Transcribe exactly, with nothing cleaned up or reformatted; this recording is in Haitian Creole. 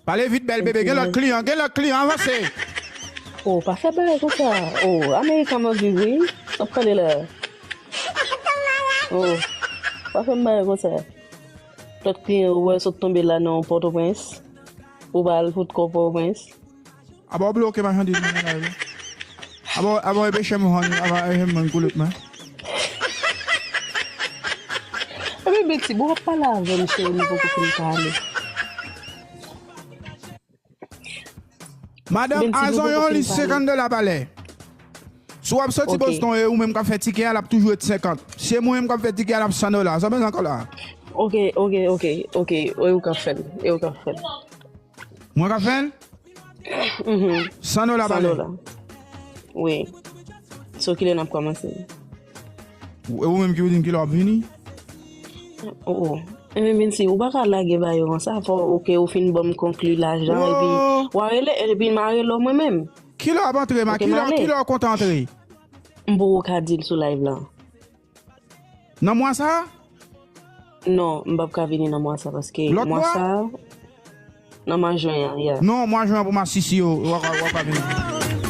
Pale vit, bèl bebe. Gen lòt kliyan, gen lòt kliyan, avanse. Oh, pa fè bagay konsa. Oh, American m ap viv, wi. M ap pale la. Oh, pa fè m bagay konsa. Lòt kliyan ou wè sot tonbe la nan Pòtoprens. Ou pa al fout kò Pòtoprens. Aba w bloke machandiz mwen nan live la. Aba, aba w epeche m hon, aba w epeche m hon koulout mwen. Ebyen, Betty, bon, w ap pale avè m, cheri, m poko fin pale. Madanm, Azon yon lis senkant dola pa lè. Si w ap soti Boston, e ou menm k ap fè tikè a, l ap toujou ret senkant. Si e mwen menm k ap fè tikè a, l ap san dola. Sa w bezwen ankò la? Ok, ok, ok, ok. E ou k ap fè l. E ou k ap fè l. Mwen k ap fè l? Mhm. San dola pa lè. San dola. Wi. So, kilè n ap kòmanse? E ou menm ki pou di m kilè w ap vini? Oh, oh. Ebyen, Vinci, ou pa ka lage ba yo konsa. Fò, ok, ou fin ban m konkli lajan, epi w a rele, epi m a rele w mwen menm. Kilè w ap antre, ma? Kilè, kilè w kontan antre? M poko ka di l sou live la. Nan mwa sa a? Non, m p ap ka vini nan mwa sa, paske mwa sa a, nan mwa jen an, yeah. Non, mwa jen an pou masisi yo, w ap, w ap ka vini.